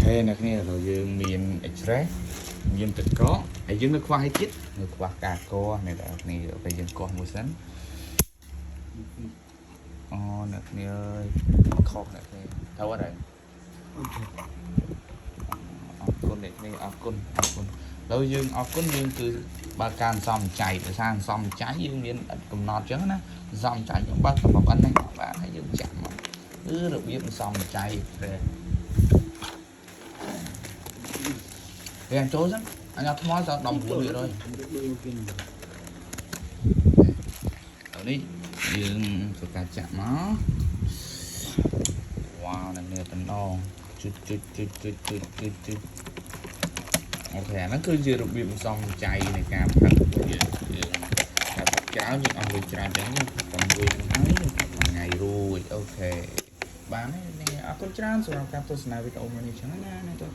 អ្នកគ្នាឥឡូវយើងមាន X-ray មានទឹកកកហើយយើងនៅខ្វះអីទៀតនៅខ្វះការកោះអ្នកនរគ្នាពេលយើងកោះមួយសិនអូអ្នកគ្នាអើយខុសអ្នកគ្នាត្រូវអត់ហើយអរគុណអ្នកគ្នាអរគុណអរគុណឥឡូវយើងអរគុណយើងគឺបើការអន្សំចៃដោយសារអន្សំចៃយើងមានឥតកំណត់អញ្ចឹងណាអន្សំចៃយើងបើកតែប៉ុណ្ណេះបាទហើយយើងចាក់មកគឺរបៀបអន្សំចៃព្រះ រៀនចូលសិនអញអត់ថ្មដល់19%ឥឡូវនេះយើងធ្វើការចាក់មកវ៉ាវនឹងនេះតំណងជុចជុចជុចជុចជុចជុចជុច OK អាហ្នឹងគឺជារបៀបសំចៃនៃការផឹកយើងយើងការផឹកច្រើនយើងអស់លុយច្រើនចឹងយើងផឹកតែមួយហ្នឹងហើយយើងផឹកមួយថ្ងៃរួច OK បានហើយនេះអរគុណច្រើនសម្រាប់ការទស្សនាវីដេអូមួយនេះចឹងណាអ្នកទាំង